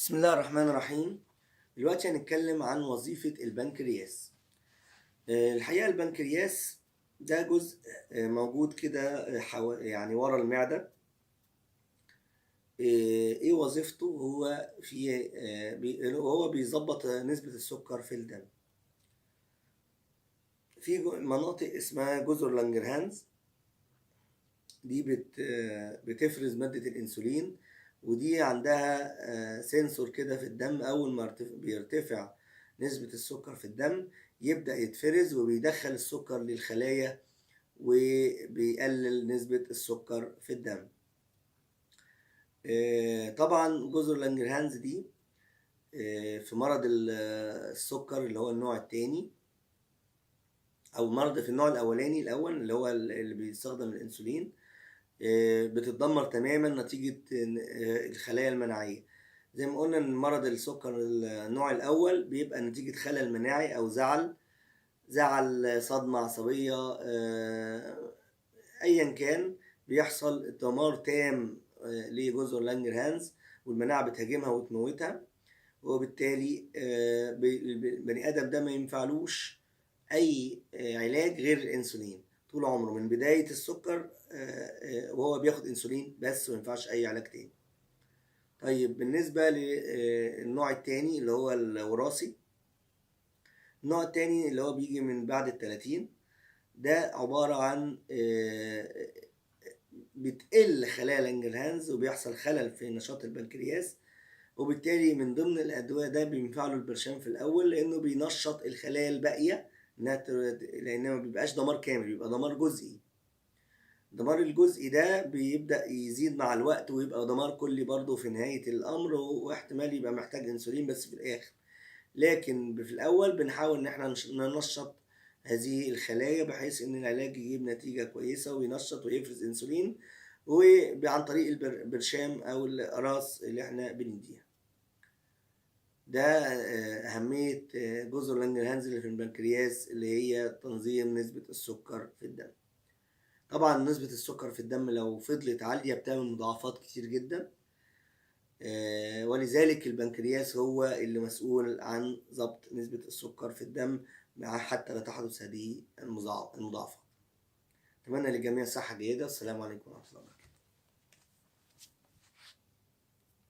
بسم الله الرحمن الرحيم. دلوقتي هنتكلم عن وظيفة البنكرياس. الحقيقة البنكرياس ده جزء موجود كده، يعني ورا المعدة. ايه وظيفته؟ هو في هو بيظبط نسبة السكر في الدم. في مناطق اسمها جزر لانجرهانز، دي بتفرز مادة الانسولين، ودي عندها sensor كده في الدم، اول ما بيرتفع نسبة السكر في الدم يبدأ يتفرز وبيدخل السكر للخلايا وبيقلل نسبة السكر في الدم. طبعا جزر لانجرهانز دي في مرض السكر اللي هو النوع الثاني، او مرض في النوع الاولاني الاول اللي هو اللي بيستخدم الانسولين، بتتدمر تماما نتيجة الخلايا المناعية. زي ما قلنا ان مرض السكر النوع الاول بيبقى نتيجة خلل مناعي او زعل، صدمة عصبية، ايا كان، بيحصل دمار تام لجزر لانجرهانز، والمناعة بتهاجمها وتموتها، وبالتالي البني ادم ده ما ينفعلوش اي علاج غير الانسولين طول عمره من بداية السكر، وهو بياخد انسولين بس، وما ينفعش اي علاج تاني. طيب بالنسبة للنوع التاني اللي هو الوراثي، النوع التاني اللي هو بيجي من بعد التلاتين، ده عبارة عن بتقل خلايا لانجرهانز وبيحصل خلل في نشاط البنكرياس، وبالتالي من ضمن الأدوية ده بينفع له البرشام في الأول، لأنه بينشط الخلايا الباقية، لأن ما بيبقاش دمار كامل، بيبقى دمار جزئي. دمار الجزئي ده بيبدأ يزيد مع الوقت ويبقى دمار كلي برضه في نهاية الأمر، واحتمال يبقى محتاج أنسولين بس في الآخر. لكن في الأول بنحاول إن احنا ننشط هذه الخلايا بحيث إن العلاج يجيب نتيجة كويسة وينشط ويفرز أنسولين، وعن طريق البرشام أو الأقراص اللي احنا بنديها. ده أهمية جزر لانجرهانز اللي في البنكرياس، اللي هي تنظيم نسبة السكر في الدم. طبعا نسبة السكر في الدم لو فضلت عالية بتعمل مضاعفات كتير جدا، ولذلك البنكرياس هو اللي مسؤول عن ضبط نسبة السكر في الدم حتى لا تحدث هذه المضاعفات. أتمنى للجميع صحة جيدة. السلام عليكم ورحمة الله وبركاته.